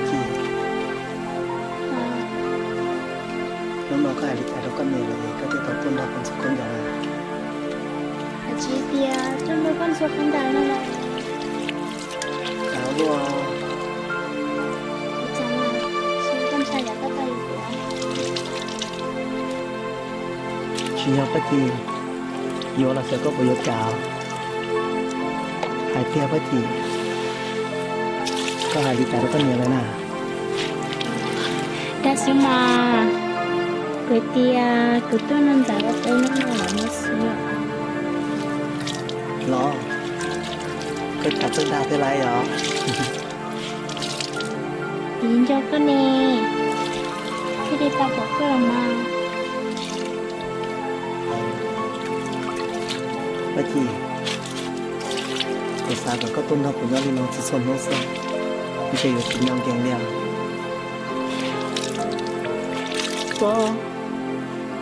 Ci, hnub no koj hais li cas rau koj niam lawm es koj thiaj tau tuaj nrog koj ntxuav khaub ncaws na? Hais tsis tias tuaj nrog koj ntxuav khaub ncaws no los. Cas ua luaj? Ua cas mas, koj ntshai yam koj tau yus kuv? Tsis yog Paj Ci, yuav los xyov koj puas yuav kam. Hais tiag Paj Ci, koj hais li cas rau koj niam lawm na? Dab xwb mas, kuv tias kuv tuaj nrog ntxawm ua teb no los no xwb. Los, koj cas txawj dag thiab lauj os. Kuv nco koj ne, thiaj li tau pom koj los mas. Paj Ci, kuv xav kom koj tuaj nrog kuv nyob li no txhua txhua hnub xwb, ntshe yuav tsis nco nkees li os.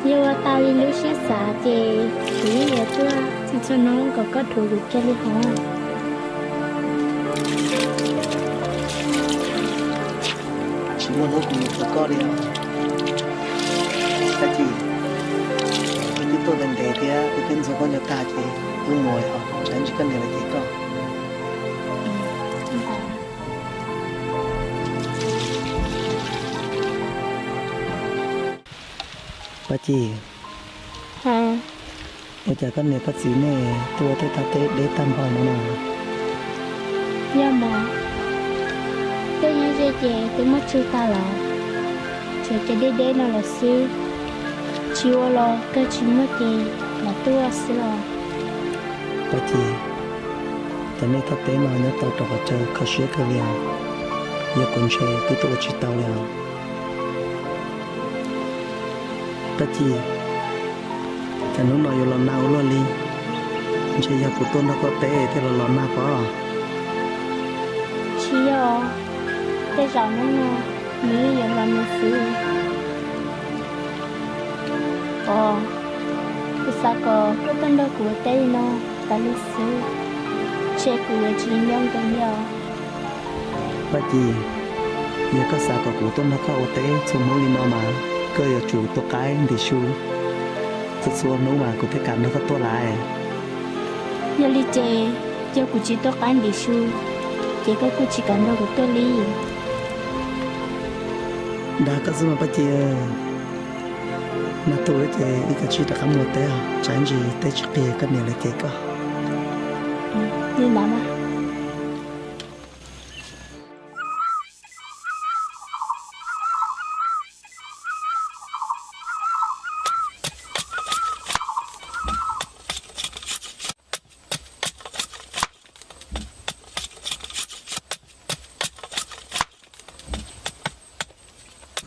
Yog ua tau li lub siab xav ces kuv yeej yuav tuaj txhua txhua hnub kom koj dhuav kuv kiag li hov. Tsis muaj hnub kuv mus hlawv koj li os. Paj Ci, wb twb tuaj ntev ntev thiab wb twb ntxuav khaub ncaws tag ces wb mus os, tsam ntsis koj niam lawv cem koj. Paj Ci, ua cas koj niam koj txiv nej tuaj tej tag teb deb tag npaum no na? Yog mas, tej nyob ze ces twb muab tswj tag lawm, tshuav cov deb deb no lawm xwb. Tsis ua los kawg tsis muaj ces los tuaj xwb os. Paj Ci, cov nej tag teb no nyob tau rau qhov chaw kho siab kawg li os, yog kuv ntshe twb tuaj ua tsis tau li os. Paj Ci, cas hnub no yuav los nag ua luaj li? Ntshe yog kuv tuaj nrog koj teb thiaj los los nag pob. Tsis yog, tej zaum hnub no nws yeej yuav los nag xwb. Os, kuv xav kom koj tuaj nrog kuv ua teb li no tas li xwb, ntshe kuv yuav tsis nco nkees li os. Paj Ci, yog koj xav kom kuv tuaj nrog koj ua teb txhua hnub li no mas koj yuav tsum tua qaib ntim su txhua txhua hnub mas kuv thiaj kam nrog koj tuaj lawm. Yog li ces, yog kuv tsis tua qaib ntim su, ces koj kuj tsis kam nrog kuv tuaj li. Dag koj xwb mas Paj Ci, nag tu lawm ces wb kav tsij rov qab mus teb os, tsam ntsis teb tsis qig koj niam lawv cem koj. Li ntawd mas.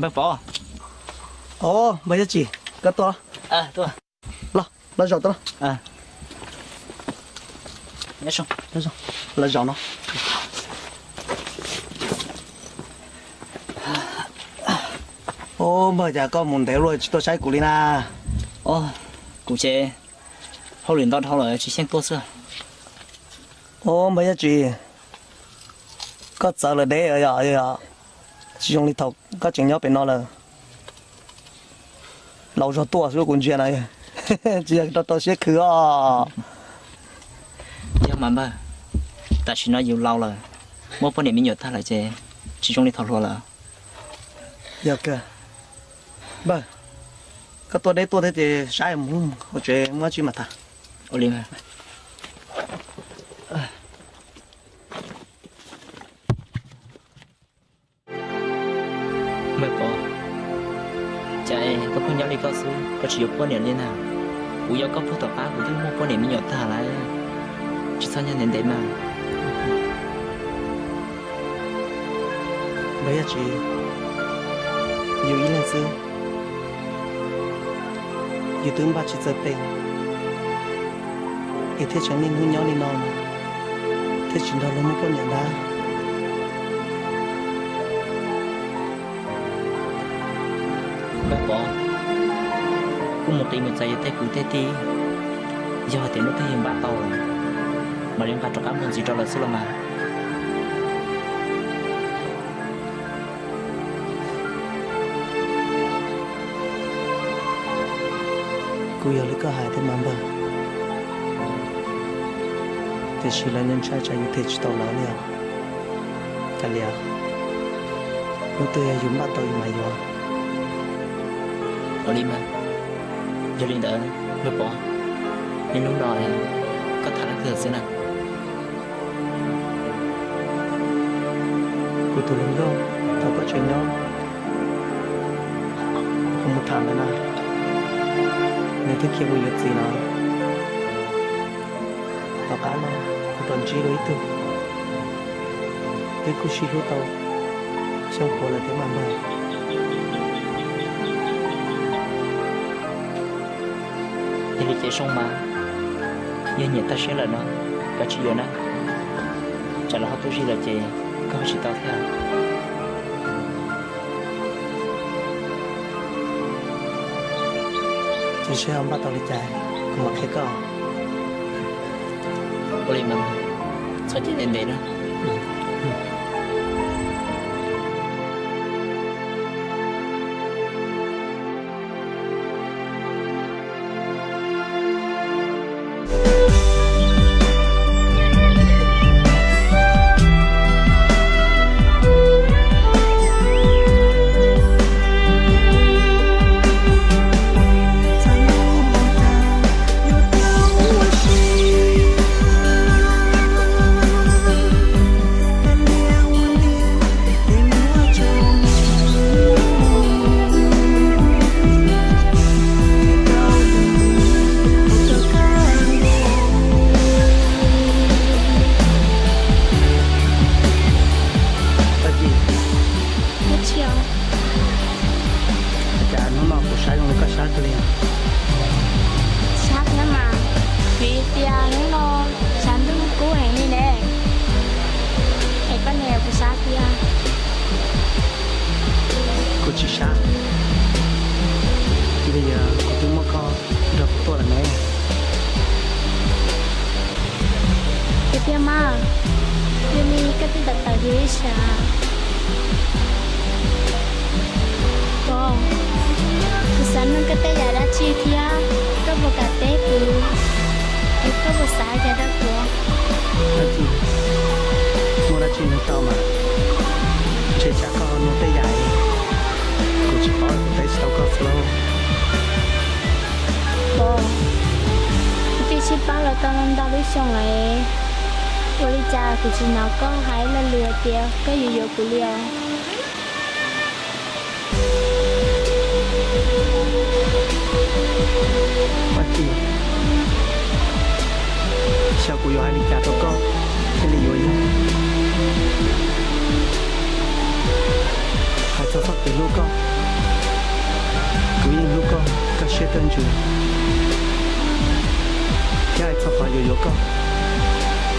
Npawg Pov. Os, npawg Yob Tsim, koj tuaj. Los, los zaum tau. Los zaum no. Os, npawg, cas koj mus ntev luaj tsis tuaj saib kuv li na? Os, kuv ces hauj lwm ntau dhau lawm tsis xyeej tuaj xwb. Os, npawg Yob Tsim, koj txawv lawm deb, tsis zoo li thaum koj tseem nyob pem no lawm. Laus zog tuaj xwb kuv ntsia na, tsis yog rau tau siab khwv os. Yog mas npawg, tam sim no yus laus lawm, muaj poj niam me nyuam tag lawm ces tsis zoo li thaum hluas lawm. Yog kawg. Npawg, koj tuaj deb tuaj thiab ces saib mus hauv tsev muab dab tsi mam tham. Ua li mas. Npawg Pov, cas es koj pheej nyob li koj xwb, koj tsis yuav poj niam li na? Kuv yog koj puag tom qab kuv twb muaj poj niam me nyuam tag lawm, tsis txhob nyob ntev ntev mas. Npawg Yob Tsim, yus ib leeg xwb, yus twb npaj tsis txawj pem, es thiaj tseem niaj hnub nyob li no, thiaj tsis nrog luag muaj poj niam ntag. Npawg Pov, kuv mus qiv mus txais yus tej kwv tej tij, yog hais tias hnub twg yus npaj tau lawm, mam li nqa rov qab mus ntxiv rau lawv xwb los mas. Kuj yog li koj hais thiab mas npawg, tiam sis lawv ntshai tsam yus them tsis tau lawv li os. Kav liam, hnub twg yog yus npaj tau yus mam yuav. Ua li mas, yog li ntawd npawg Pov, niaj hnub no koj tham leej twg xwb na? Kuv tus hluas nkauj thaum koj tseem nyob, kuv mus tham ntawd na, nws twb khiav mus yuav txiv no. Tom qab no kuv rov ntsib dua ib tug, twb kuj sib hlub tau xyoo puav lawm thiab mas npawg. Yog li ces zoo mas, yog nyiam tag siab lawm no, kav tsij yuav na, tsam los ho tu zig lawm ces koj ho tsis tau thiab. Ces seb ho npaj tau li cas kuv mam qhia koj. Ua li mas, txhob cem ntev ntev na. Cas hnub no kuv saib zoo li koj sab kawg li? Sab thiab mas, vim tias hnub no tshav ntuj kub heev li ne, es koj niam kuv sab thiab. Kuv tsis sab, vim yog kuv twb muab koj nrog kuv tuaj lawm ne. Tiag tiag mas, yog li koj twb tawm tawm hais li cas? Pov, kuv xav nug koj tej yam dab tsi thiab, koj puas kam teb kuv, es koj puas xav cas rau kuv? Dab tsi? Muaj dab tsi nug tau mas, ntshe tsam koj nug tej yam kuv tsis paub kuv teb tsis tau koj xwb lauj. Pov, kuv twb sib pab los tau ntau lub xyoo lawm, ua li cas kuv tsis hnov koj hais ib lo lus tias koj yuav yuav kuv li os? Pov, xyov kuv yuav hais li cas rau koj thiaj li yuav yog. Hais txog txoj kev hlub koj, kuv yeej hlub koj kaj siab kaj ntsws, thiab hais txog qhov yuav yuav koj,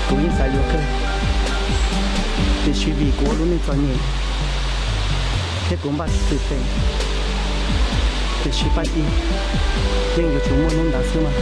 kuv yeej xav yuav kawg, tiam sis vim kuv ua lub neej txom nyem thiab kuv npaj tsis txwm teem, tiam sis Paj Ci, yeej yuav tsum muaj hnub ntawd xwb mas.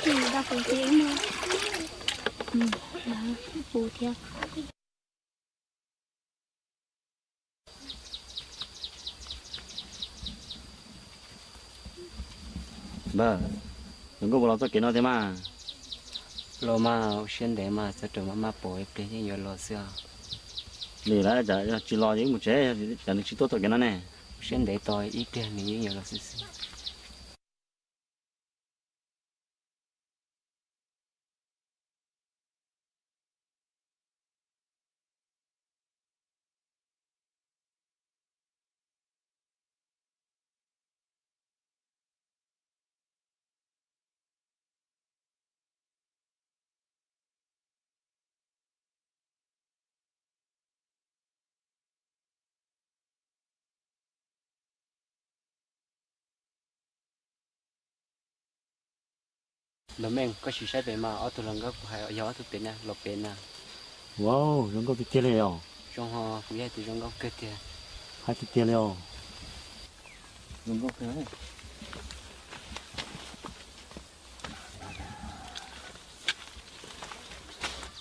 Tus daj pu thiab, pu thiab. Npawg, tus nkauj puas los txoj kev no thiab mas? Los mas, ua siab ntev mas, txhob rawm maj maj pom, ib pliag yeej yuav los xwb os. Nim lawv cas yog tsis los ces wb mus tsev, cas nws tsis tuaj txoj kev no ne? Ua siab ntev tos, ib pliag nws yeej yuav los xwb xwb. Npawg Meej, koj sim saib pem mas ob tug hluas nkauj kuv hais yog ob tug pem na, los pem na. Wow, zoo nkauj tiag tiag li os. Zoo ho, kuv yog tus zoo nkauj kawg tiag. Hais tiag tiag li os. Zoo nkauj kawg.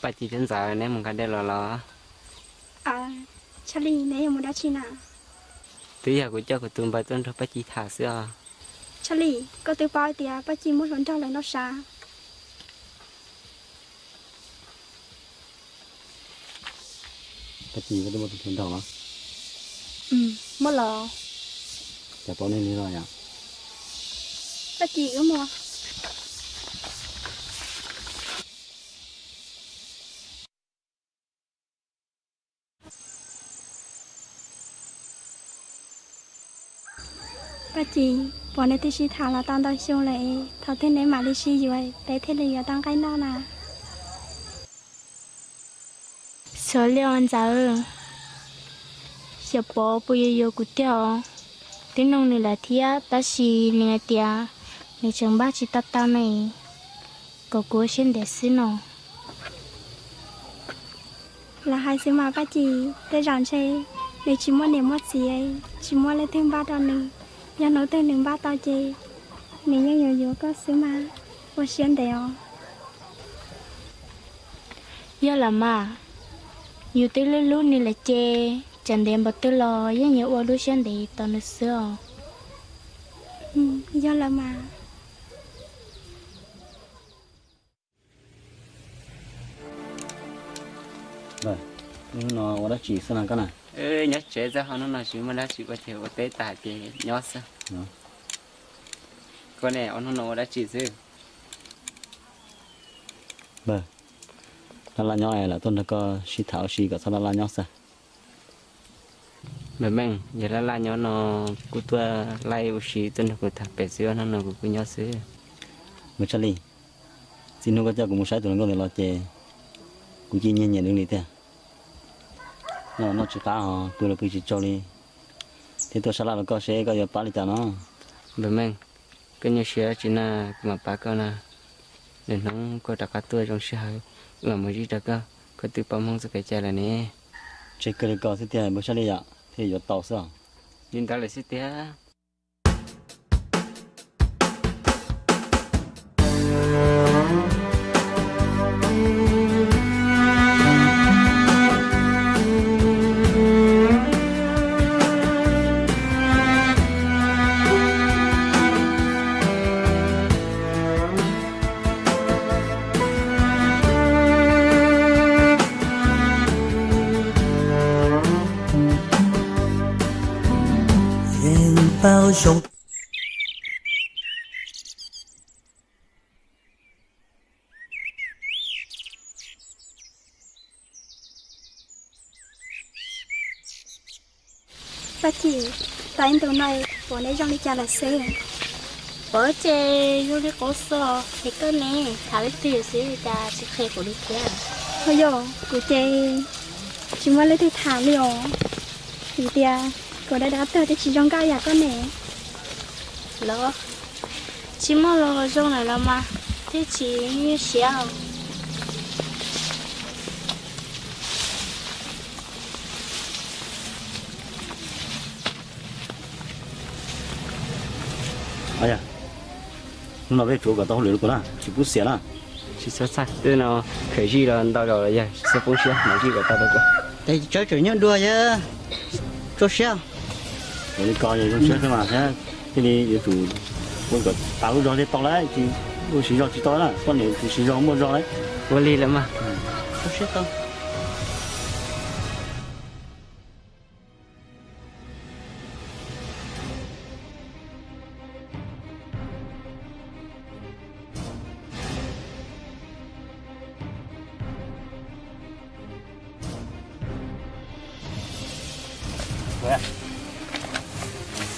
Paj Ci thiab Ntxawm, neb mus nqa dej los los? Tshaj Li, neb yuav mus dab tsi na? Twb yog kuv coj kuv tus npawg tuaj nrog Paj Ci tham xwb os. Tshaj Li, koj twb paub tias Paj Ci muaj hluas nraug lawm no sav. Paj Ci, koj twb muaj tus hluas nraug los? Muaj los. Cas paub nej li los yom? Paj Ci, wb mus. Paj Ci, pom neb twb sib tham los tau ntau xyoo lawm, thaum twg neb mam li sib yuav peb thiaj li yuav tau nqaij noj na? Xyov li os Ntxawm, xyov Pov puas yuav yuav kuv tiag os. Twb noog nws lawm thiab tab sis nws hais tias nws tseem npaj tsis tau tau ne, kom kuv ua siab ntev xwb no. Lawv hais xwb mas Paj Ci, tej zaum ntshe nws tsis muaj niam muaj txiv, tsis muaj leej twg npaj rau nws. Yog hnub twg nws npaj tau ces nws yeej yuav yuav koj xwb mas, ua siab ntev os. Yog lawm mas, yus twb hlub hlub nws lawm ces txawm ntev npaum twg los yeej yuav ua lub siab ntev tos nws xwb os. Yog lawm mas. Hnub no ua dab tsi xwb no koj na? Nyob tsev xwb, ob hnub no tsis muaj dab tsi ua ces ua teb tas ces nyob xwb. Koj ne, ob hnub no ua dab tsi xwb? Laj laj nyob, lawv tuaj nrog koj sib tham ua si kom txhob laj laj nyob xwb. Npawg Meej, yog laj laj nyob no kuj tuaj laij ua si tuaj nrog kuv tham pem xwb, ob hnub no kuv kuj nyob xwb. Npawg Tshaj Li, txij hnub koj coj kuv mus saib tus hluas nkauj ntawd los ces kuv cia nyiag nyiam nws li tiag. Noj los noj tsis qab, pw los pw tsis tsaug li, thiab tuaj sab laj rau koj seb koj yuav pab li cas no. Npawg Meej, koj nyuaj siab tsis na, kuv mam pab koj na. Lwm hnub koj rov qab tuaj zoo sij hawm, wb mam mus zij rau koj, koj twb paub Hmoob txoj kev cai lawm ne. Tseg kawg li ko xwb tiag npawg Tshaj Li yom, thiaj yuav tau xwb os. Li ntawd lawm xwb tiag. Paj Ci, tau ib ntus no pom neb zoo li cas lawm xwb? Pom ces zoo li qub xwb, es koj ne, tham leej twg xwb cas tsis qhia kuv li thiab? Ho yog kuv ces tsis muaj leej twg tham li os, vim tias kuv dab dab tuag twb tsis zoo nkauj yam koj ne. Los tsis muaj los zoo lawm los mas, thiaj tsis nyuaj siab. Hnub no peb tsuav kom tau hauj lwm rau kuv na, tsis pub xiam na. Tsis txhob txhawj, twb no khaws zij los ntau zaus los yog tsis txhob poob siab, mam zij kom tau rau kuv. Tes tsawb tseem nyob dua yog tso siab. Ua li ko yog zoo siab xwb mas, thiaj li yuav tsum ua kom tas lub zog thiaj tau lauj, tsis ua siv zog tsis tau na, poj niam tsis siv zog muaj zog lauj. Ua li lawm mas. Tso siab tau.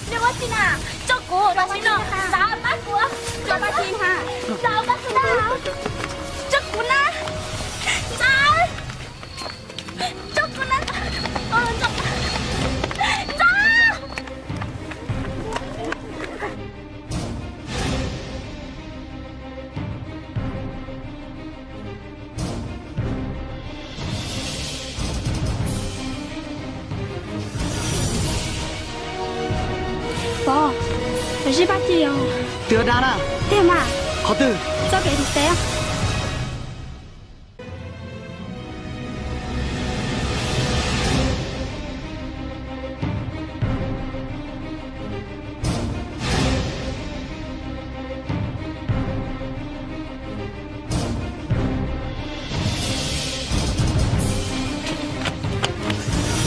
Nej muab tsis na, tso kuv, tso kuv na, tso kuv na, tso kuv na, tso kuv na. Twb yuav dag na. Tiag mas. Qhov twg? Txoj kev tus teb.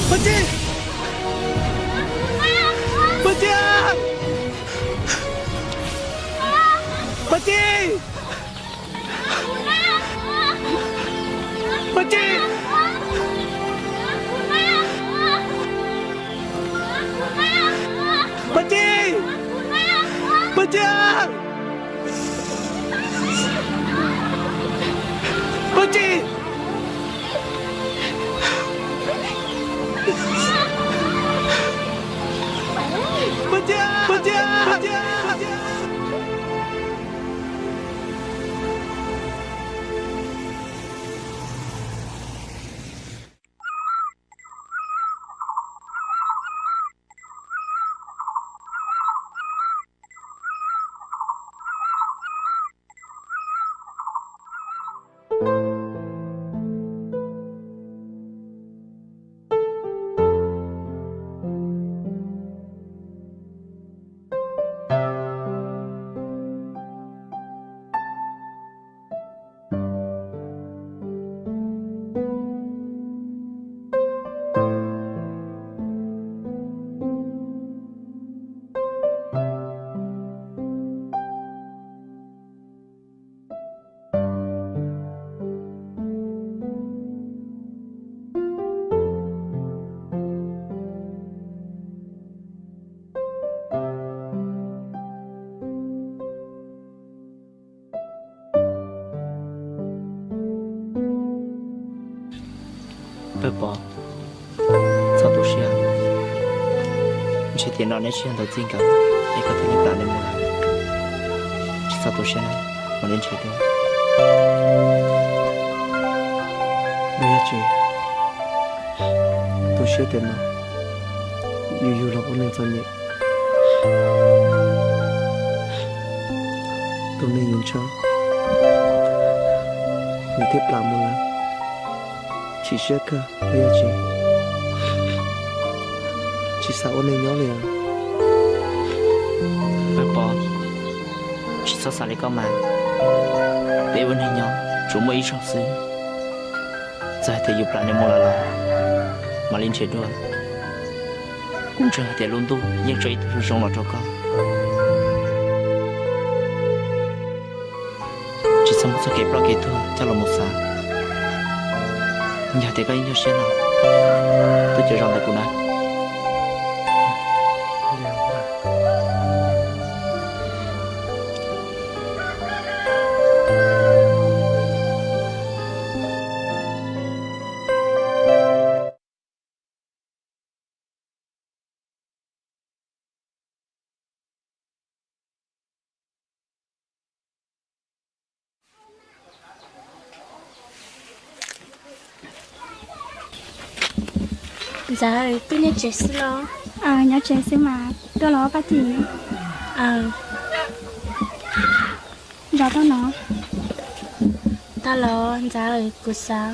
Paj Ci! Paj Ci! Paj Ci! Paj Ci! Paj Ci! Paj Ci! Paj Ci! Paj Ci! Paj Ci! Paj Ci! Pawg Pov, txhob tu siab. Ntshe tiam no neb tsis yog ntawd txij nkawm es koj thiaj li plam neb mus lawm. Tsis txhob tu siab na, mam li nrhiav dua. Neb yog tsis tu siab tias no yus yug los ua neeg txom nyem. Tus neeg yus ntshaw, nws twb plam mus lawm. Chim siab kawg, yog tsis, tsis xav ua neeg nyob li. Pawg Pov, tsis txhob xav li koj mas. Peb ua neeg nyob tsuas muaj ib zaug xwb. Txawm hais tias yus plam nws mus lawm los mam li nrhiav dua. Kuv ntseeg hais tias lub ntuj yeej tso ib tug zoo zoo los rau koj. Tsis txhob muab txoj kev ploj kev tuag coj los mus xav. Yog tias koj ib nyuag siab no, tuaj cov zos ntawm kuv na. Ntxawm, koj nyob tsev xwb los? Nyob tsev xwb mas. Tuaj los Paj Ci? Ntxawm tuaj no. Tag los Ntxawm, kuv xav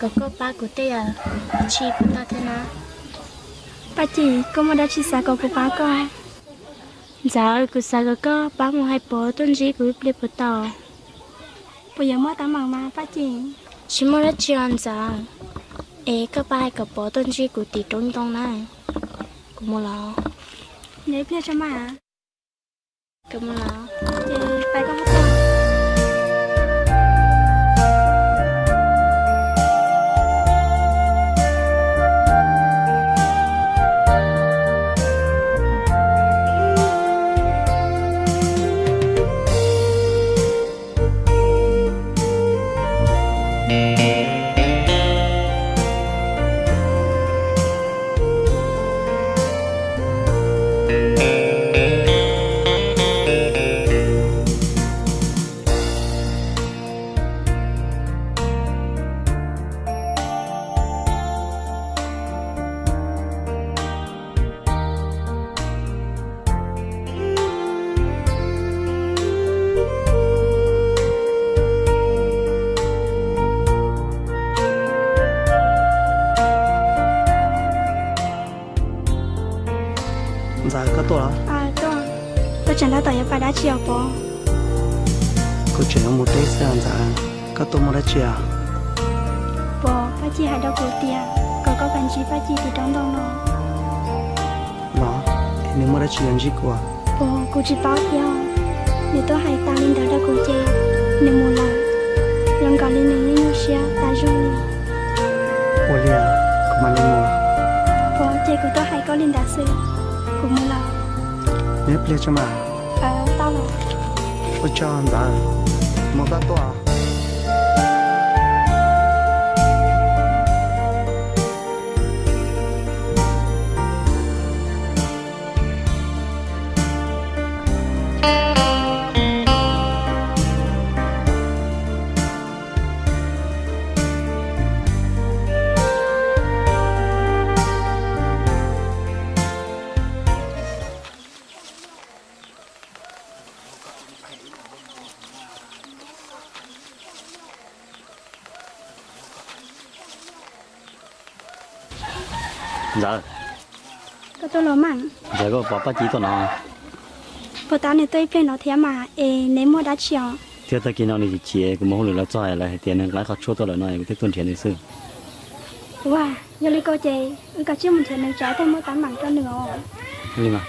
kom koj pab kuv tej yam tsis pub tau thiab na. Paj Ci, koj muaj dab tsi xav kom kuv pab koj? Ntxawm, kuv xav kom koj pab mus hais Pov tuaj ntsib kuv ib pliag puas tau? Puas yuav muaj teeb meem mas Paj Ci? Tsis muaj dab tsi os Ntxawm. Es koj pab hais kom Pov tuaj ntsib kuv tim roob ntoo na. Kuv mus los. Nyob ib pliag tso mas. Kuv mus los. Ces pab koj mus tau. Tuaj los? Tuaj. Koj tseem tab tom yuav pab dab tsi os Pov? Kuv tseem yuav mus teb xwb os Ntxawm. Koj tuaj muaj dab tsi os? Pov, Paj Ci hais rau kuv tias kom koj pab ntsib Paj Ci tiv rau ntau no. Los, es nws muaj dab tsi yuav ntsib kuv? Pov, kuv tsis paub thiab. Nws tuaj hais tas li ntawd rau kuv ces nws mus lawm. Zoo nkaus li nws yeej nyuaj siab tas zog li. Ua li, kuv mam li mus. Pov, ces kuv tuaj hais koj li ntawd xwb. Kuv mus lawm. Nyob pliag tso mas. Tau lawm. Ua tsaug Ntxawm, mus koj tuaj. Ntxawm. Koj tuaj los mas. Ntxawm, koj pom Paj Ci tuaj no? Puas tab nws tuaj ib pliag no thiab mas es neb muaj dab tsi os? Thiab tag kis no nws chim chim, kuv mus hauj lwm los txog lawv hais tias nws nqa qhov tshuaj tuaj lawm no es kuv thiaj tuaj nrhiav nws xwb. Ua, yog li ko ces wb kav tsij mus nrhiav nws tso thiaj muaj teeb meem rau nws os. Li mas.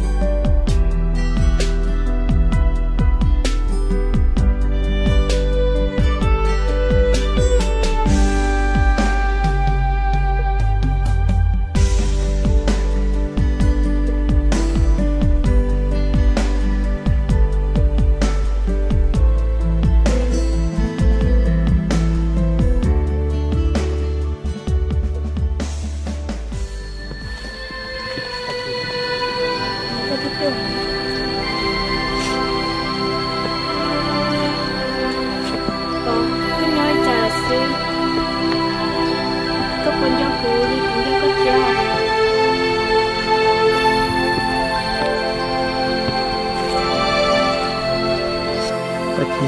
Koj nyob ib co xwb, koj puas nco kuv li kuv nco koj thiab? Paj Ci,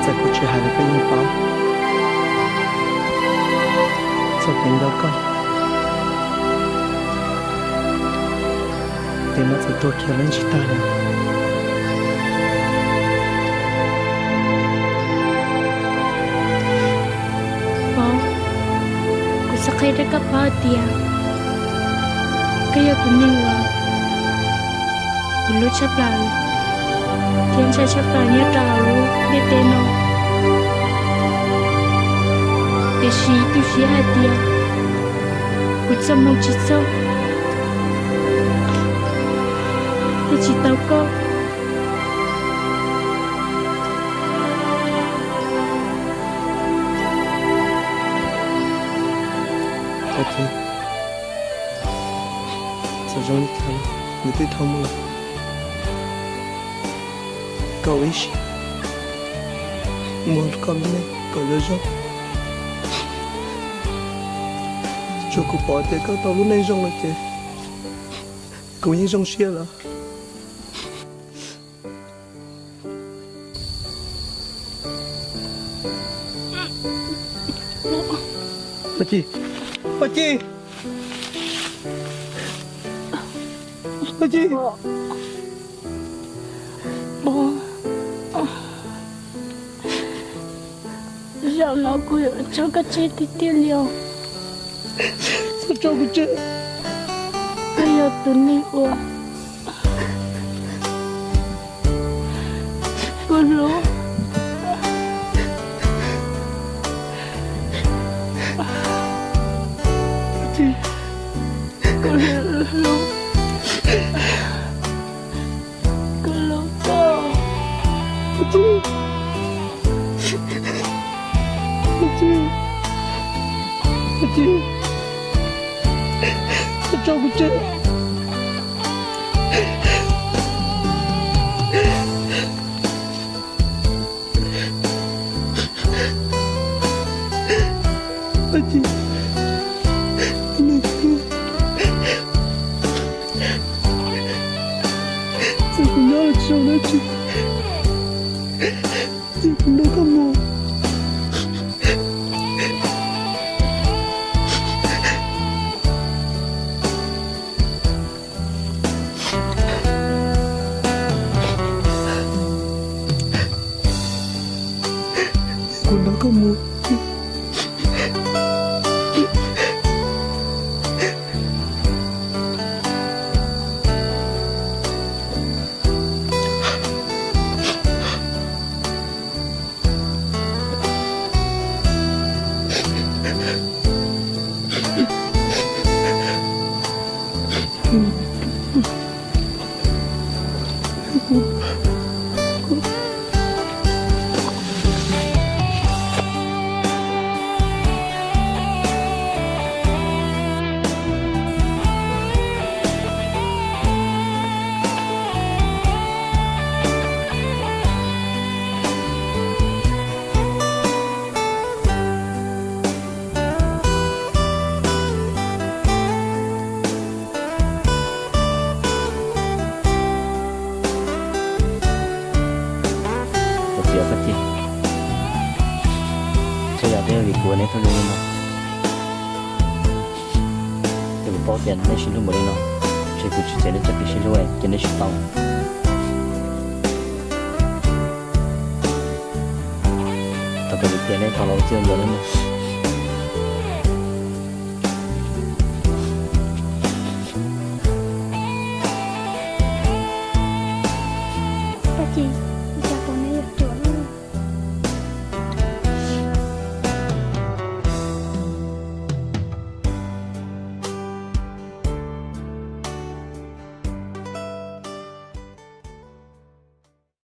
txawm kuv tsis hais los koj yeej paub, txoj kev nco koj ces no txawm tuag kiag los tsis tag li. Pov, kuv xav qhia rau koj paub hais tias koj yog tus neeg uas kuv hlub tshaj plaws thiab ntshai tshaj plaws nyob rau hauv lub ntiaj teb no. Tiam sis tu siab hais tias kuv txoj hmoo tsis txog, thiaj tsis tau koj. Txawm zoo li cas los nws twb dhau mus lawm. Koj ua ib siab muaj koj lub neej kom zoo zoo. Tsuas kuv pom tias koj tau lub neej zoo lawm ces kuv yeej zoo siab lawm. Paj Ci, Paj Ci, Paj Ci. Zaum no kuv yuav tso koj tseg tiag tiag li os. Txhob tso kuv tseg. Koj tus neeg uas kuv hlub, kuv hlub, kuv hlub koj. Koj tso kuv tseg. Txawm kuv nyob los tsis zoo dab tsi, txawm kuv nrog koj mus, kuv nrog koj mus. Koj txiv, koj txiv, txhua yam twb yog vim kuv neb thiaj zoo li no. Ces kuv paub tias neb sib hlub npaum li no, ces kuv tsis txiav neb txoj kev sib hlub ces neb tsis tau. Thaum kawg kuv tias neb tau los ua txij ua nkawm nawb mog. Koj txiv,